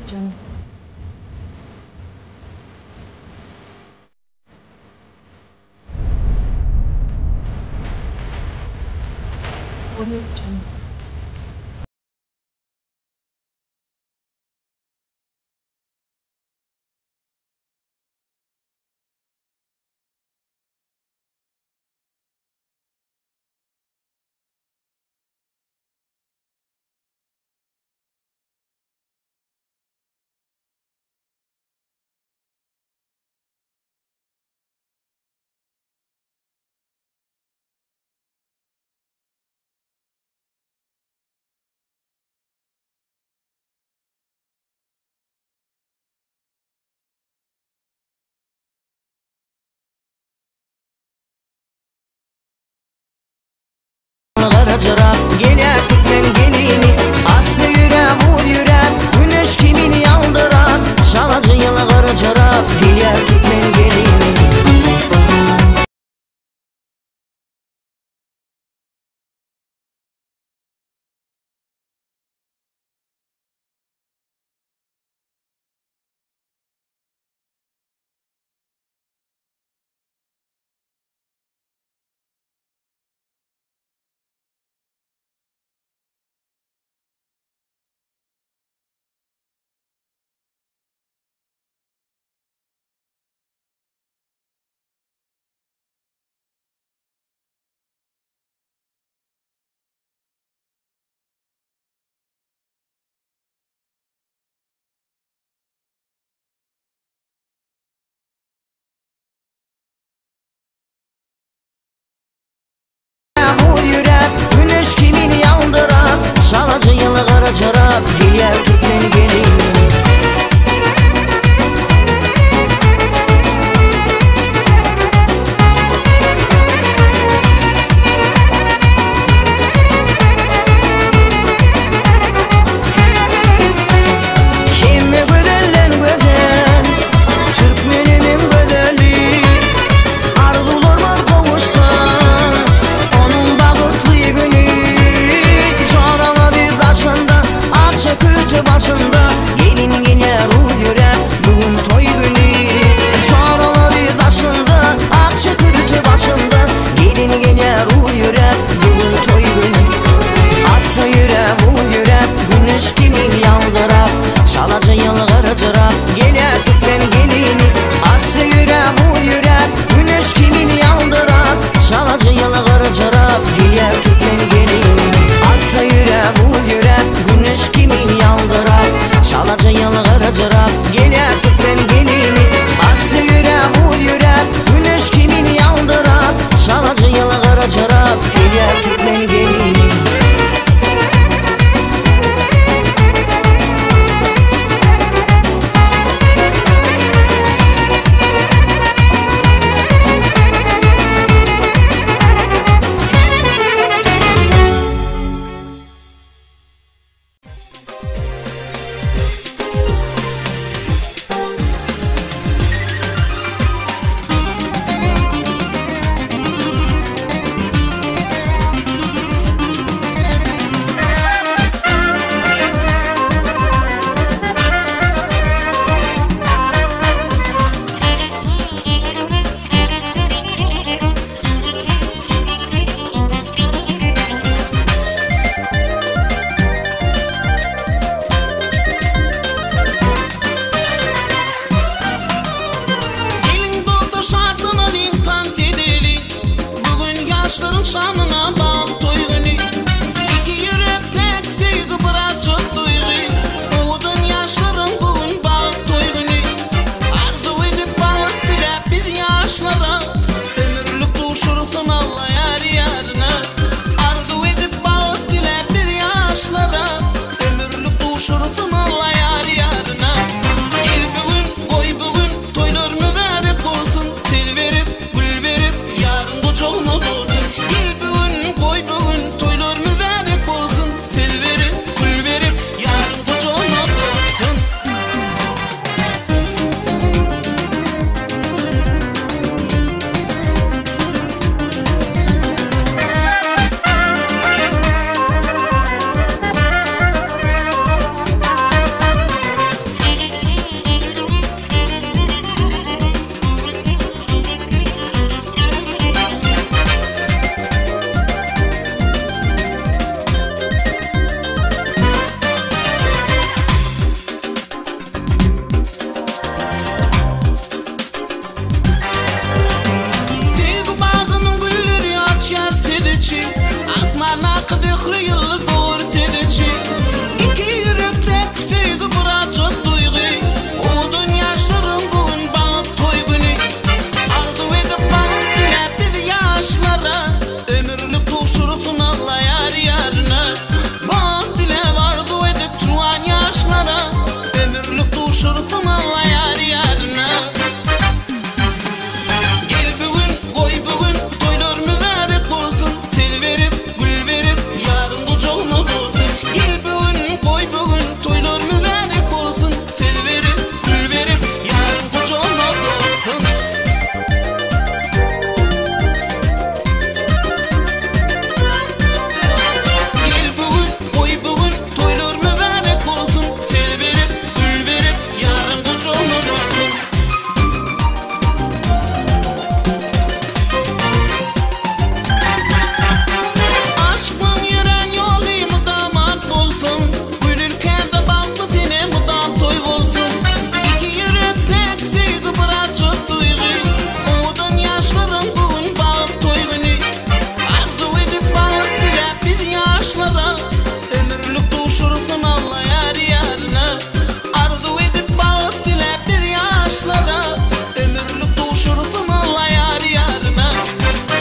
Audio Jungle. Audio Jungle. Garajyrap gelýär türkmen gelini Asy ýüräp, uz ýüräp, güneş kimin ýaldyrap Çalaja ýylgyrjyrap gelýär türkmen gelini. Zöhre ýyldyz dogar siz üçin. Iki ýürekdäki söýgi bir ajap duýgy. Owadan ýaşlaryň bu gün bagt toý güni. Arzuw edip bagt diläp biz ýaşlara. Ömürlik duşursyn Alla ýar ýaryna. Bagt diläp arzuw edip juwan ýaşlara. Ömürlik duşursyn Alla ýar ýaryna. Gel bu gün, goý bu gün toýlar mübärek bolsun. Sez berip, gül berip, ýaryň gujagyna dolsun. Gel bu gün, goý bu gün toýlar mübärek bolsun. Sez berip, gül berip, ýaryň gujagyna dolsun. Gel bu gün, goý bu gün toýlar mübärek bolsun. Sez berip, gül berip, ýaryň gujagyna dolsun. Aşklyň ýörän ýoly mydam ak bolsun, Gülülkäde bagtly sene mydam toý bolsun. Iki ýürek päk söýgi bir ajap duýgy, Owadan ýaşlaryň bu gün bagt toý güni. Arzuw edip bagt diläp biz ýaşlara, Ömürlik duşursyn Alla ýar ýaryna. Arzuw edip bagt diläp biz ýaşlara, Ömürlik duşursyn Alla ýar ýaryna.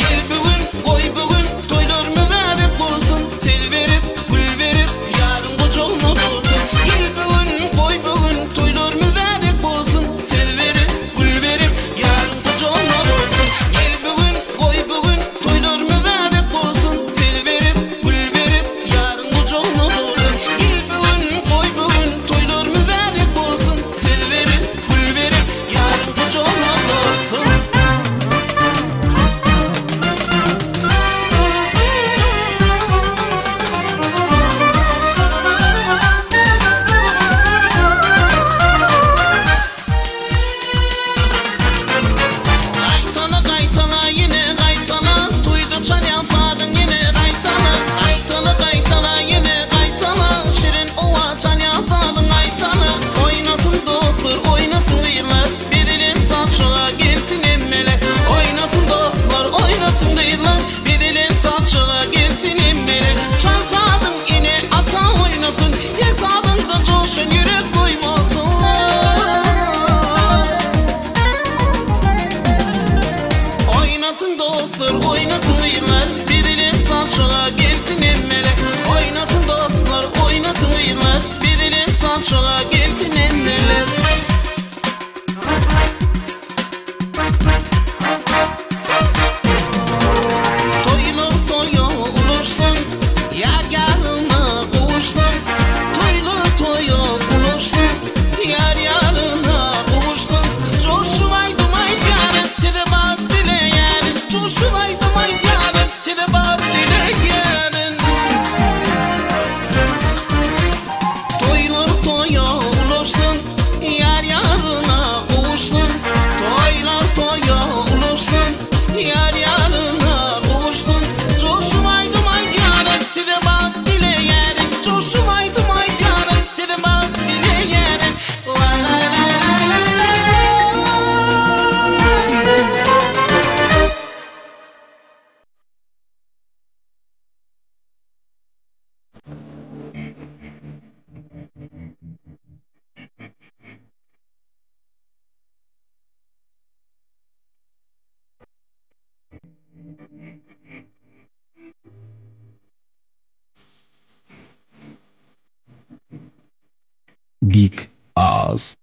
Gel bu gün, goý bu gün toýlar mübärek bolsun, Sez berip, gül berip, ýaryň gujagyna dolsun. Gel bu gün, goý bu gün toýlar mübärek bolsun, Sez berip, gül berip, ýaryň gujagyna dolsun. Gel bu gün, goý bu gün toýlar mübärek bolsun, Sez berip, gül berip, ýaryň gujagyna dolsun. Gel bu gün, goý bu gün toýlar mübärek bolsun, Sez berip, gül berip, ýaryň gujagyna dolsun. Gaýtala, gaýtala, ýene gaýtala, Toýda çalýan sazyň ýene gaýtala. Gaýtala, gaýtala, ýene gaýtala, Şirin owaz çalýan sazyň gaýtala. Oýnasyn dostlar, oýnasyn gyzlar, Bezelen saçaga gelsin hemmeler. Oýnasyn dostlar, oýnasyn gyzlar, Bezelen saçaga gelsin hemmeler. Çal sazyň ene, ata oýnasyn, Sen sazyňda joşan ýürek goýmasyn. Oýnasyn dostlar, oýnasyn gyzlar, Bezelen saçaga gelsin hemmeler. Oýnasyn dostlar, oýnasyn gyzlar, Bezelen saçaga gelsin hemmeler. Toýlar toýa ulaşsyn, ýar ýaryna gowuşsyn. Toýlar toýa ulaşsyn, ýar ýaryna gowuşsyn. Joşup aýdym aýdýaryn, size bagt dileýärin. Joşup aýdym aýdýaryn, size bagt dileýärin. Toýlar toýa ulaşsyn, ýar ýaryna gowuşsyn. Toýlar toýa ulaşsyn, ýar ýaryna gowuşsyn. Joşup aýdym aýdýaryn, size bagt dileýärin. Joşup aýdym aýdýaryn, size bagt dileýärin. La la la la la la. Big Ass.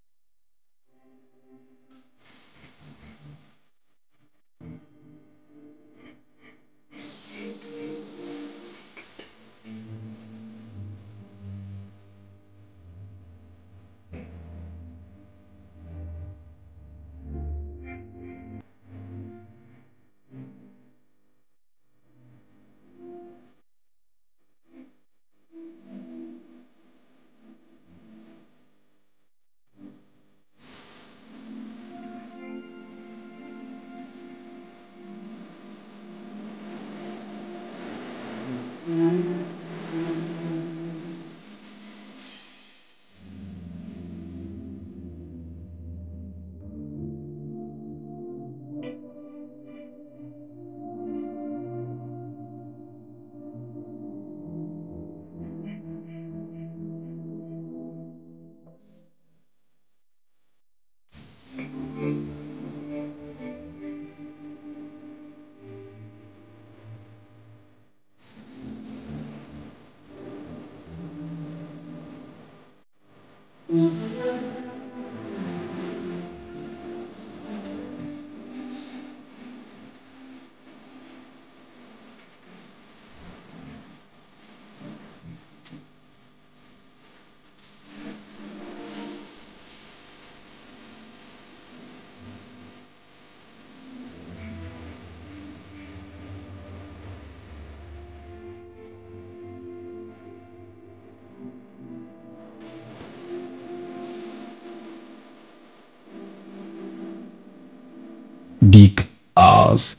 Big Az.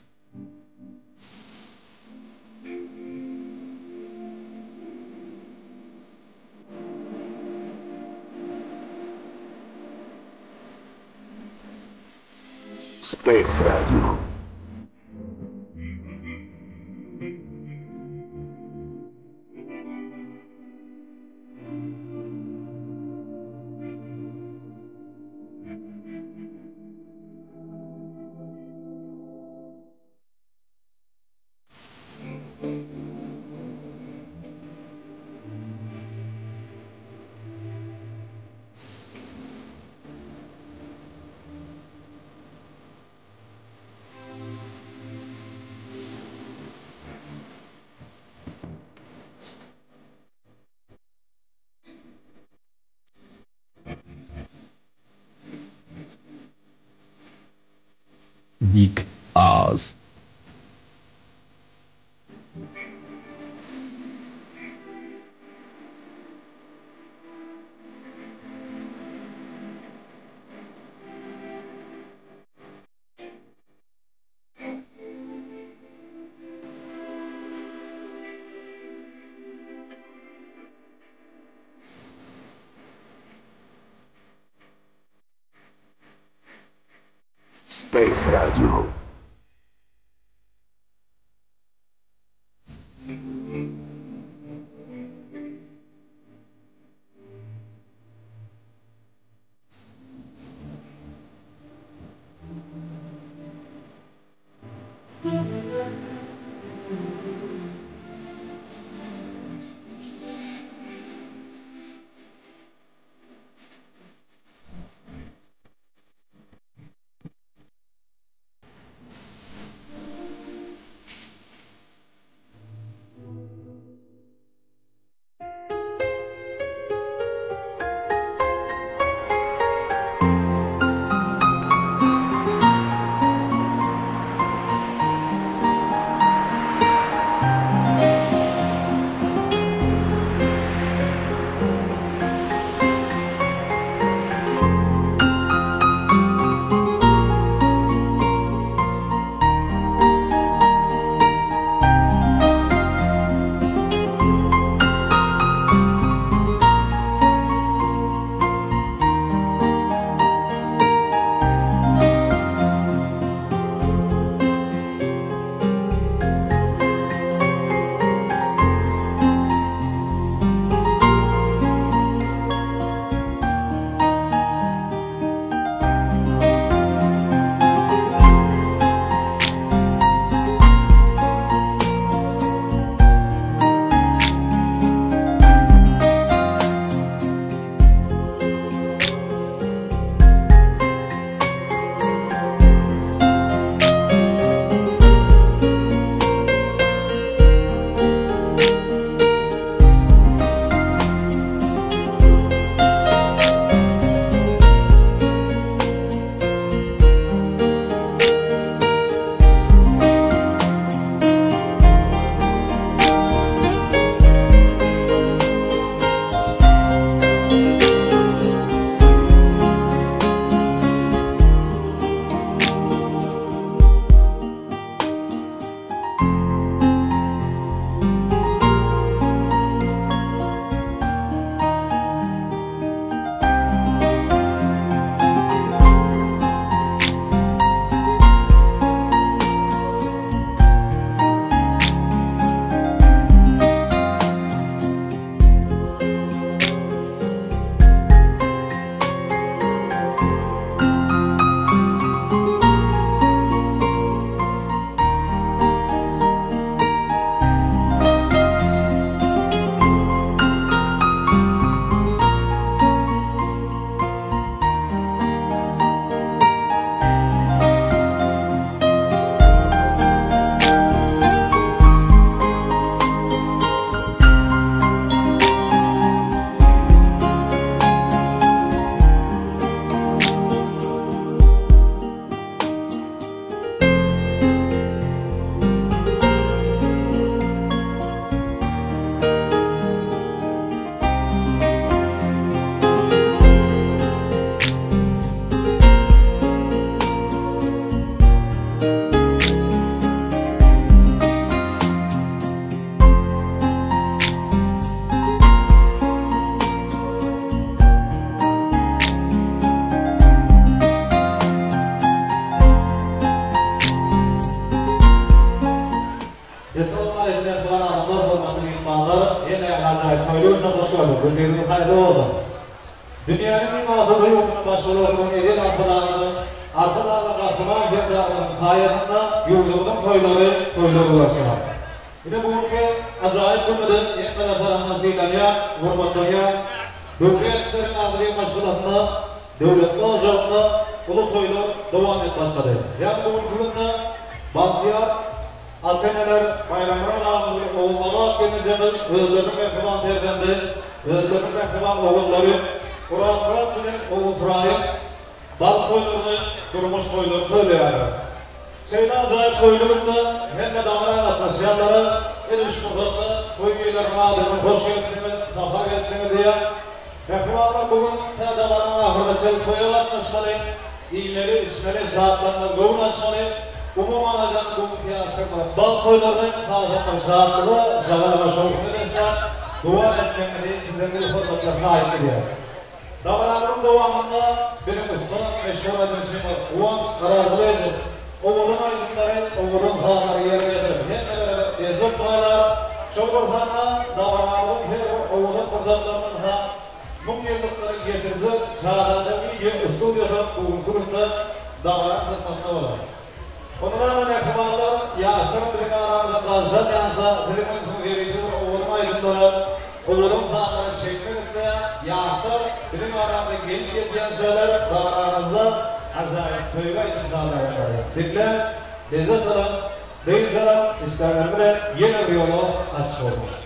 Space Radio. Big Az. Space Radio. Hemme ajaýyp toýly gününe hoş gördük. Gündiziňiz haýyrly bolsun! Dünýäniň iň asuda ýurdunyň baş bolup oturan eziz Arkadagymyzyň, Arkadagly Gahryman Serdarymyzyň saýasynda ýurdumyzyň toýlary toýlar ulaşýar. Ine bu günki ajaýyp günümiz hemmeler tarapyndan sylanýar, hormatlanýar. Döwletleriň agzybir maşgalasynda, döwletli ojagynda uly toýlar dowam edip başlady. Ýagny bu günki günde bagtyýar Ata-eneler Baýramyrat agamyz bilen Ogulnabat gelnejemiz özleriniň mähriban perzendi, özleriniň mähriban ogullary Orazmyrat bilen Ogulsuraýyň bagt toýlaryny, durmuş toýlaryny toýlaýarlar. Şeýle ajaýyp toýly günde hemme dabara gatnaşýanlara edil şu pursatda toý eýeleriniň adyndan hoş gelipsiňiz, sapa gelipsiňiz diýýän. Mähribanlar bu gün tä dabaranyň ahyryna çenli toýa gatnaşmaly, iýmeli, içmeli, şatlanmaly, göwün açmaly. Umuman aýdanda bu günki ýaşlarymyzyň bagt toýlaryny hasam bir şatlyga, şagalaňa, şowhuna besläp dowam etmegiňizi sizden uly hormat bilen haýyş edýäris. Dabaranyň dowamynda biziň ussat, meşhur aýdymçymyz Guwanç Karargylyjow owadan aýdymlary, owadan sazlary ýerine ýetirip, hemmelere bir lezzet paýlar. Şol bir sanda dabaramyzyň her bir owadan pursatlarynyň ha müňýyllyklary ýetirjek Şazada wideo studiýasy bu günki günde dabaraň hyzmatynda bolar. Ondanam mähribanlar, ýaşlar biziň aramyzda galjak ýança siziň ünsüňizi ýörite bir owadan aýdymlara, owadan sazlara çekmek isleýän ýaşlar biziň aramyza gelip ýetýänçäler dabaramyzda ajaýyp söýgi aýdym sazlar ýaňlaýar. Diňläň, lezzet alyň, dynç alyň, işdäňiz bilen ýene bir ýola açyk bolsun!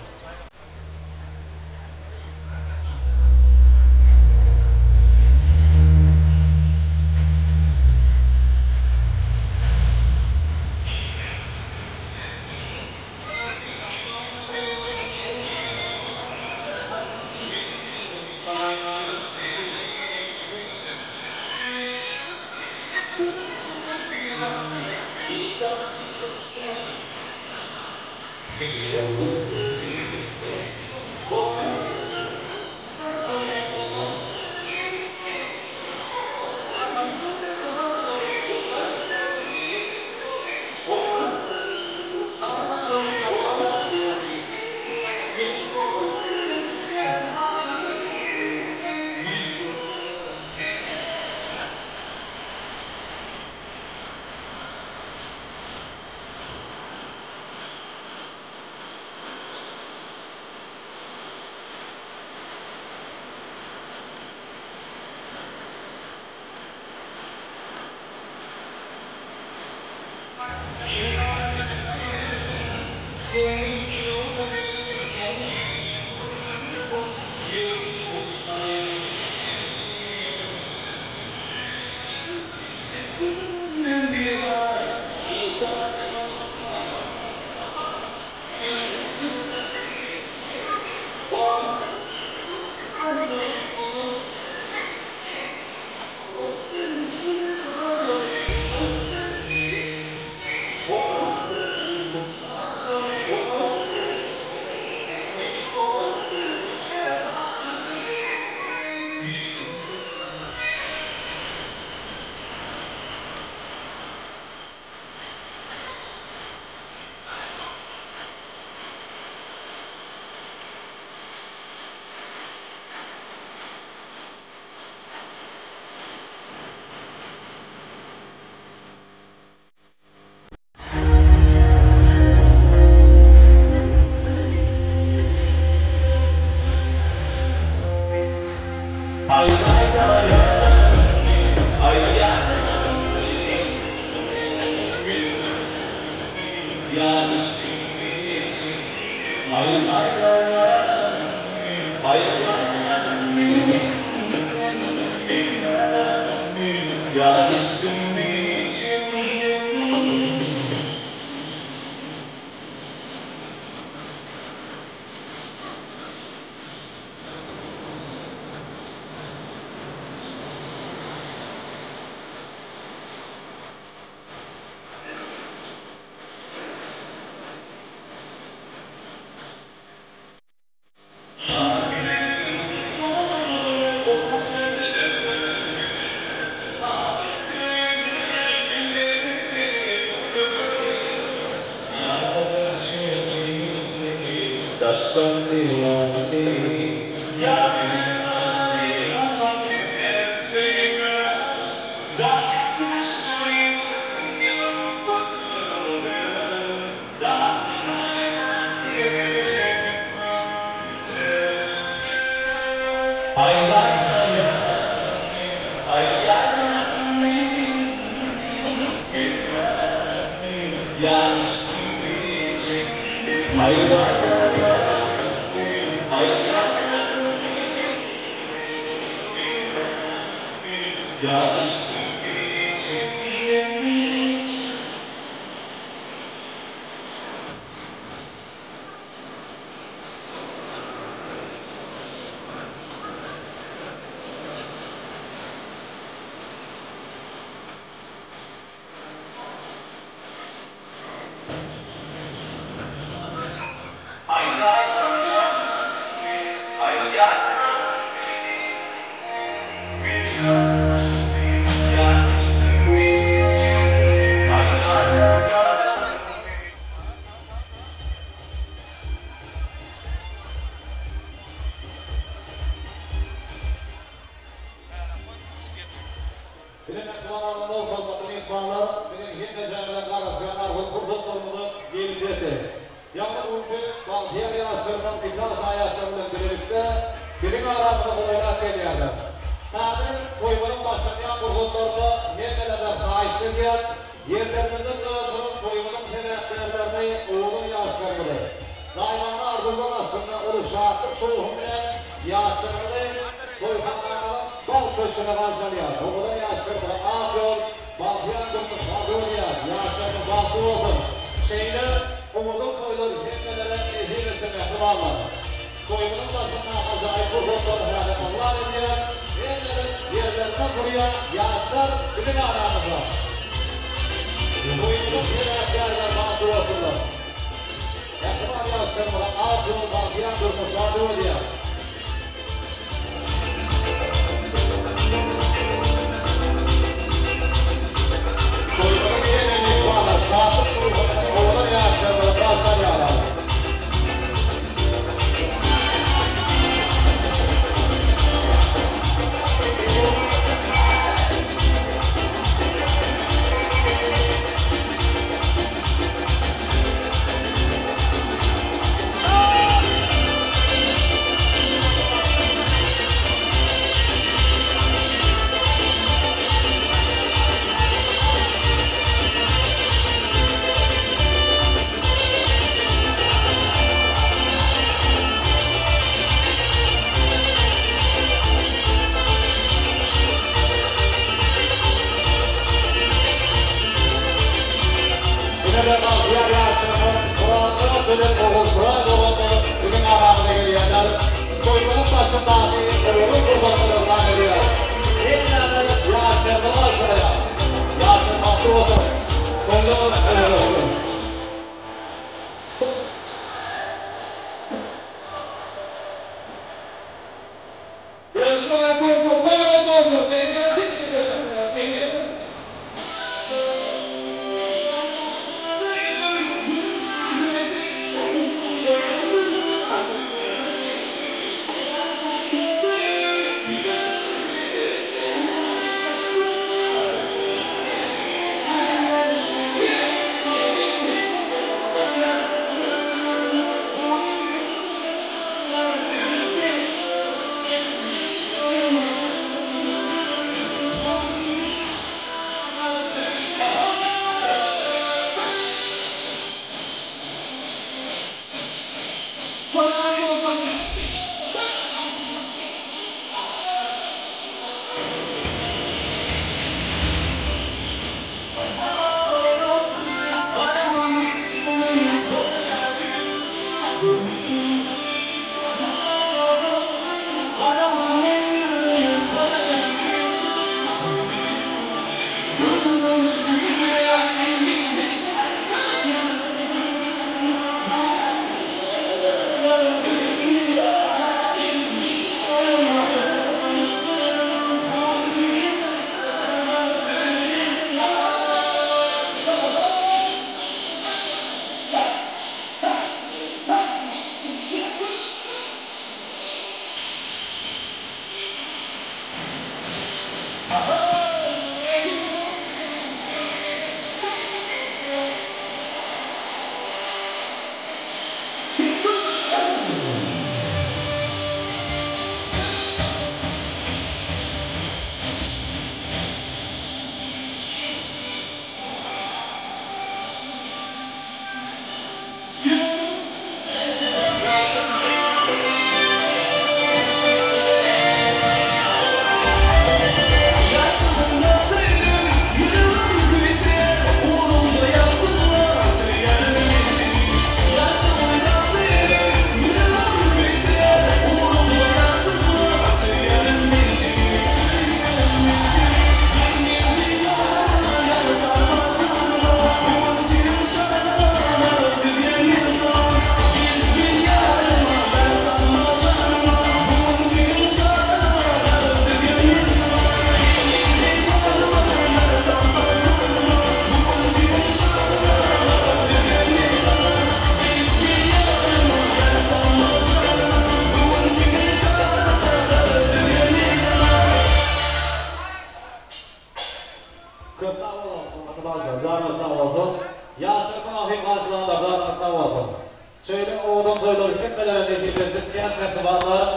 etýän mähribanlar.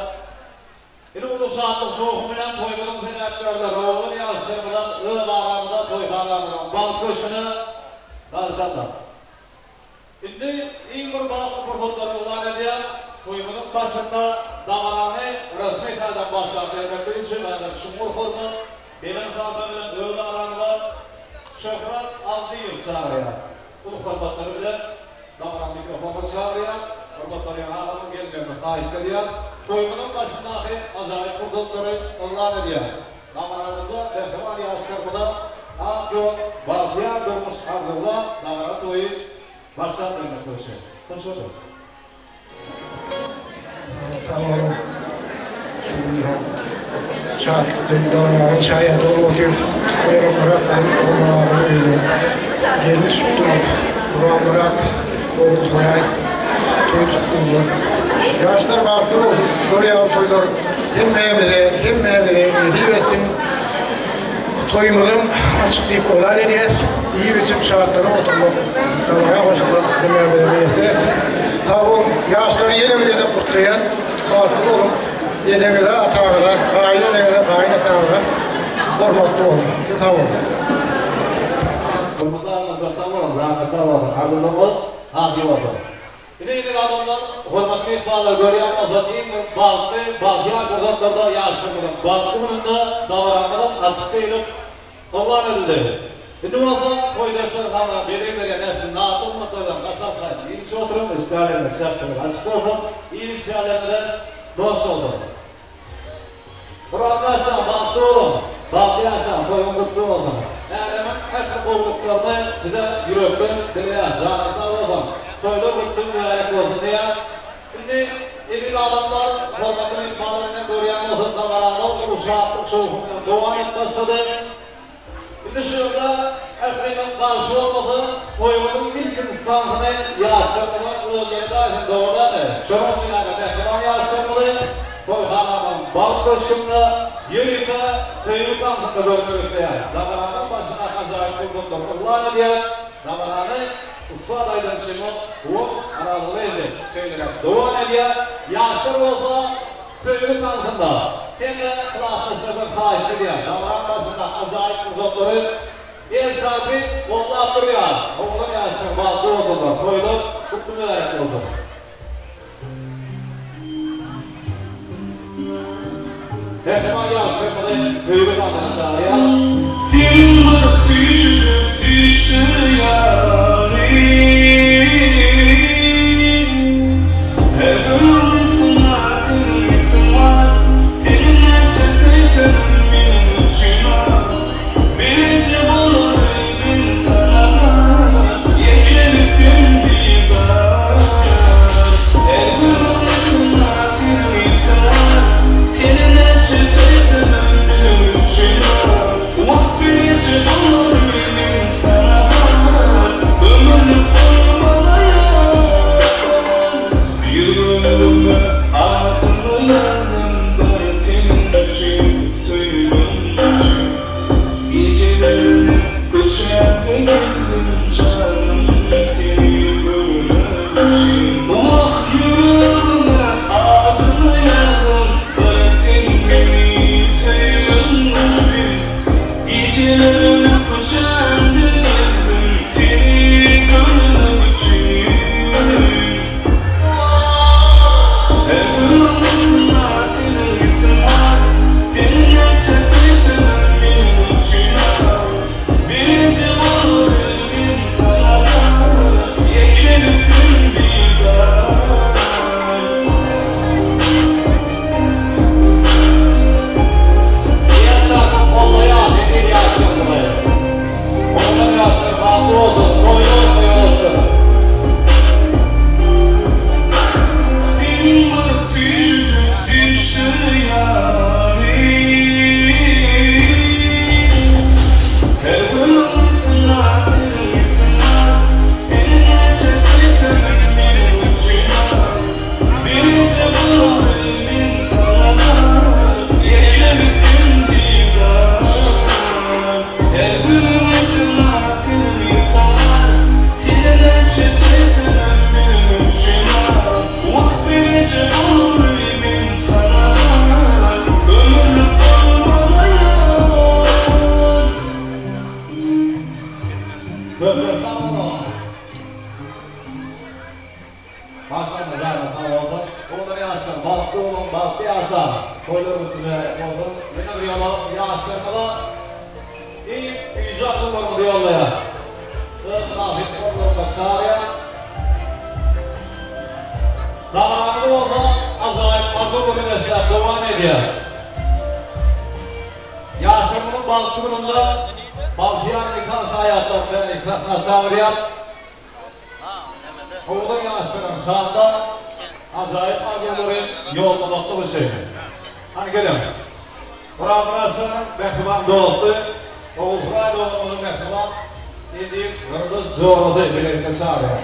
Ine uly şatlyk şowhun bilen toýumyzyň sebäpkärleri oglan ýaşlar bilen öz aramyzda toýhanamyzyň bagt köşgüne galyşarlar. Indi iň bir bagtly pursatlary yglan edýän toýumyzyň başynda dabarany resmi taýdan başlap bermeklik üçin häzir çuňňur hormat, belent sarpa bilen öz aramyza Şöhrat Abdyýewi çagyrýarys. Uly hormatlary bilen dabara mikrofona çagyrýar. Hormatlanýan agamyň gelmegini haýyşt edýär. Toýumyzyň başyndaky ajaýyp pursatlary yglan edýär. Dabaramyzda mähriban ýaşlarymyza ak ýol, bagtyýar durmuş arzuwlap dabara toýy başlap bermek bolşy. Hoş bolun. Sag boluň. Şu gün hem şatlyk duýgularymyzyň şaýady bolup otyrys. Baýrammyrat Ogulmyradyň öýüne gelin düşüpdir. Gurbanmyrat Ogulsaraý toý tutdurlar. Ýaşlar bagtly bolsun. Şular ýaly toýlar hemmämize, hemmämize nesip etsin. Toýumyzam açyk diýip yglan edýäs. Iýip-içip şatlanyp oturmak, dabara goşulmak hemmämize miýesser etsin. Sag boluň! Ýaşlary ýene bir gezek gutlaýan. Bagtly boluň! Eneňize, ataňyza, gaýyn eneňize, gaýyn ataňyza hormatly boluň! Sag boluň! Hormatly adamlar sag boluň, janyňyz sag bolsun, arzuwlaryňyz hasyl bolsun. Ine indi adamlar, hormatly myhmanlar görýän bolsak iň bir bagtly, bagtyýar pursatlarda ýaşlarymyzyň bagtly gününde dabaramyzyň açyk diýlip yglan edildi. Indi bolsa toý desterhana bezeg berýän ähli naz-nygmatlardan gatnaşsaýyn iýip-içip oturyň, işdäleriniz, şähdiňiz açyk bolsun, iýip-içýänleriňize dost bolsun. Kuranda aýtsaň bagtly boluň, bagtly ýaşaň, toýuňyz gutly bolsun. Älemiň ähli gowulyklaryny size ýürekden dileýän, janyňyz sag bolsun, toýlar gutly mübärek bolsun diýýän. Indi eziz adamlar, hormatly myhmanlar ine görýän bolsaňyz dabaranyň uly şatlyk şowhun bilen dowam edip başlady. Indi şu ýerde ählimiz garşy bolmasa, toýumyzyň ilkinji tansyny ýaşlarymyzyň özleri daýysyn dogry dälmi? Şonuň üçin ähli mähriban ýaşlarymyzy toýhanamyzyň bagt köşgünde ýörite söýgi tansynda görmek isleýäris. Dabaranyň başynda ajaýyp pursatlar yglan edýär. Dabarany ussat aýdymçymyz Guwanç Arazgylyjow şeýleräk dowam edýär. Ýaşlar bolsa Söýgi tansynda hemme klasdaşlardan haýyşt edýän, dabaraň başynda ajaýyp pursatlary el çarpyp goldap durýar. Oglan ýaşlar bagtly bolsunlar, toýlar gutly mübärek bolsun. Mähriban ýaşlarymyzy söýgi tansyna çagyrýas. Seniň bir süýjüjik düýşüň ýaly. Bagtly boluň, bagtly ýaşaň! Toýlar gutly mübärek bolsun! Ýene bir ýola ýaşlarymyza iň süýji arzuwlarymyzy ýollaýas. Öz mynasyp orunlaryna çagyrýas. Dabaramyzy bolsa ajaýyp arzuw bilen besläp dowam edýäs. Ýaşlarymyzyň bagtly gününde bagtyýar nika şaýatlaryny sahna çagyrýas. Owadan ýaşlaryň şanda ajaýyp arzuwlary ýollamaklyk üçin. Hany geliň. Myrat Myratjanyň mähriban dosty, Ogulsuraý doganymyzyň mähriban eziz garyndaş jorasy bilelikde çagyrýar.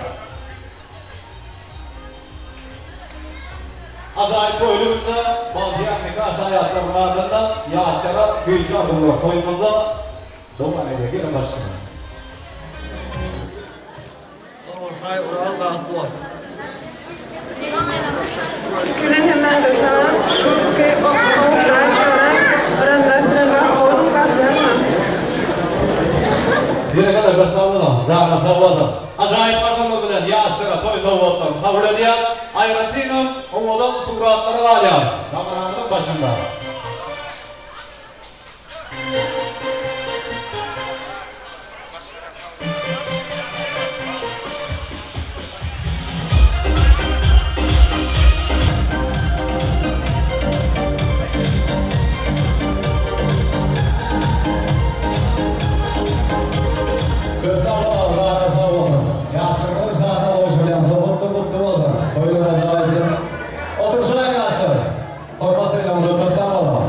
Ajaýyp toýly günde bagtyýar nika şaýatlarynyň adyndan ýaşlara süýji arzuwlar toýumyzda dowam edýär. Geliň başlaýaly. Ogulsaý Oral bagtly bol. Ilki bilen hemmäňize salam. Şu günki Ogulsuraý jora Orazmyrat bilen bagtly boluň, bagtly ýaşaň. Berekella köp sag boluň, janyňyz sag bolsun. Ajaýyp arzuwlar bilen ýaşlara toý sowgatlaryny kabul edýär. Aýratynam owadan suratlary galýar dabaranyň başynda. Köp sag boluň, janyňyz sag bolsun. Ýaşlarymyzyň şanyna gowşurylýan sowgatlar gutly bolsun. Toýlar ajaýypsyn. Oturşaýyň ýaşlar. Hormat sylagyňyza köp sag boluň.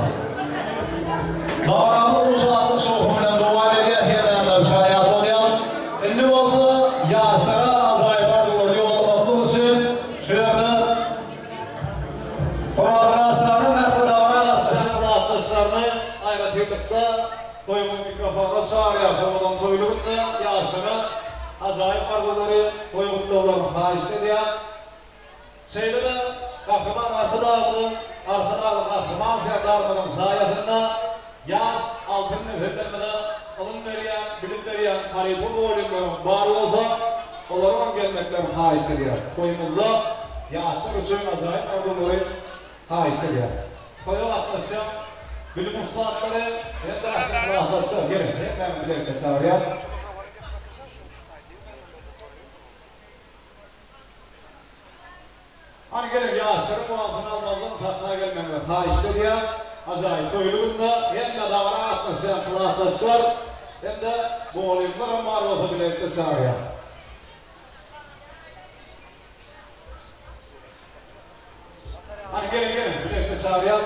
Dabaramyz uly şatlyk şowhun bilen dowam edýär, hemmämiz şaýat bolýarys. Indi bolsa ýaşlara ajaýyp arzuwlary ýollamaklyk üçin şu ýerde Horazmyratşanyň ähli dabara gatnaşýan atdaşlaryny aýratynlykda toýuň mikrofonyna çagyrýarys. Owadan toýly günde ýaşlara ajaýyp arzuwlary, toý gutlaglaryny haýyşt edýär. Şeýle-de Gahryman Arkadagymyzyň, Arkadagly Gahryman Serdarymyzyň saýasynda ýaş altyn nesillerimize ylym berýän, bilim berýän halypa mugallymlaryň bar bolsa, olaryňam gelmeklerini haýyşt edýäris. Toýumyzda ýaşlar üçin ajaýyp arzuwlary haýyşt edýäris. Toýa gatnaşýan bilim ussatlary hem-de ähli klasdaşlar, geliň, hemmäňizi bilelikde çagyrýan. Hany geliň ýaşlaryň wagtyny almazdan sahna gelmegiňizi haýyşt edýän. Ajaýyp toýly günde hemme dabara gatnaşýan klasdaşlar hem-de mugallymlaram bar bolsa bilelikde çagyrýan. Hany geliň geliň bilelikde çagyrýan.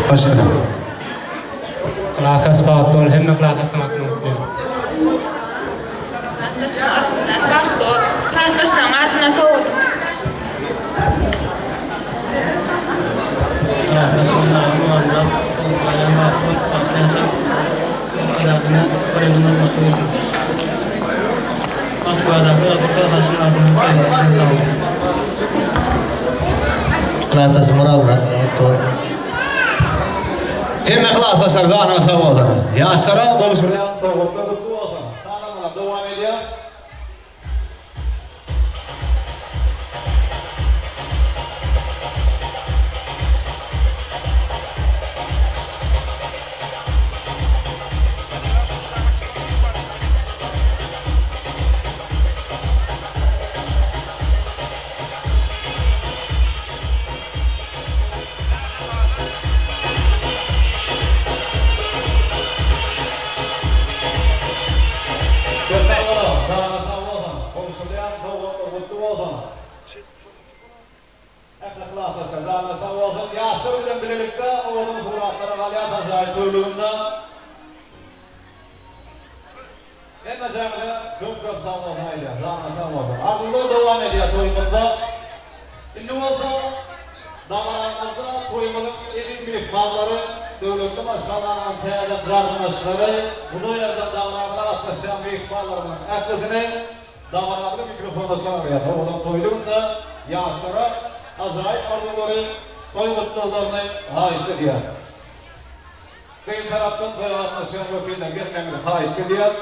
Başla. Klatas bagtly bol, hemme klatasyň adyna gutlaýan. Klasdaşyň adyna bagtly bol. Klasdaşlaryň adyna sowgat. Klasdaşymyň ady Muhammet, Oguzhan bagtly bol, bagtly ýaşa. Adyna bir ýylyň hormaty bolsun. Moskwadaky Ozgur klasdaşymyň adyna sag boluň. Klasdaşym Myrat bagtly bol. Hemme klasdaşlar janyňyz sag bolsun. Ýaşlara gowşurylýan sowgatlar gutly bolsun. Sanamalar dowam edýär. Köp sag boluň, janyňyz sag bolsun, gowşurylýan sowgatlar gutly bolsun. Ähli klasdaşlar janyňyz sag bolsun. Ýaşlar bilen bilelikde owadan suratlara galýas ajaýyp toýlugynda. Hemmejaňyza köp köp sag bolsun aýdýas, janyňyz sag bolsun. Arzuwlar dowam edýär toýumyzda. Indi bolsa dabaramyzda toýumyzyň eziz myhmanlary, döwletli maşgalanyň täze garyndaşlary, Hudaýardan dabaramyza gatnaşýan myhmanlarymyzyň ählisini dabaraly mikrofona çagyrýas. Owadan toýly günde ýaşlara ajaýyp arzuwlary, toý gutlaglaryny haýyşt edýäs. Gyz tarapdan toýa gatnaşýan wekiller gelmegiňizi haýyşt edýär.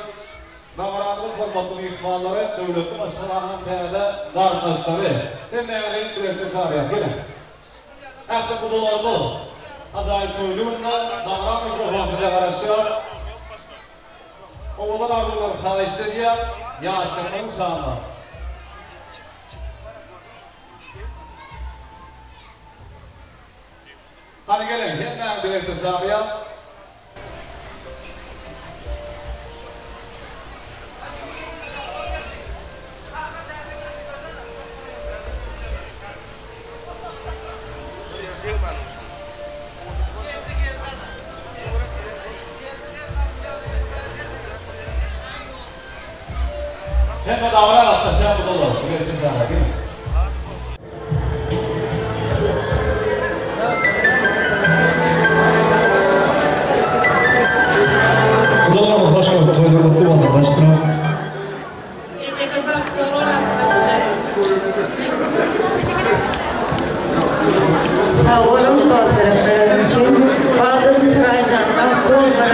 Dabaranyň hormatly myhmanlary, döwletli maşgalanyň täze garyndaşlary, hemmäňizi bilelikde çagyrýar. Geliň. Ähli gudalarymyz ajaýyp toýly günde dabara mikrofon size garaşýar. Owadan arzuwlary haýyşt edýär. Ýaşlygynyň şanyna. Hany geliň, hemmäňizi bilelikde çagyrýan. Hemme dabara gatnaşýan gudalar, bilelikde çagyrýan. Geliň. Gudalarymyz hoş gördük, toýlar gutly bolsun, daşdyra.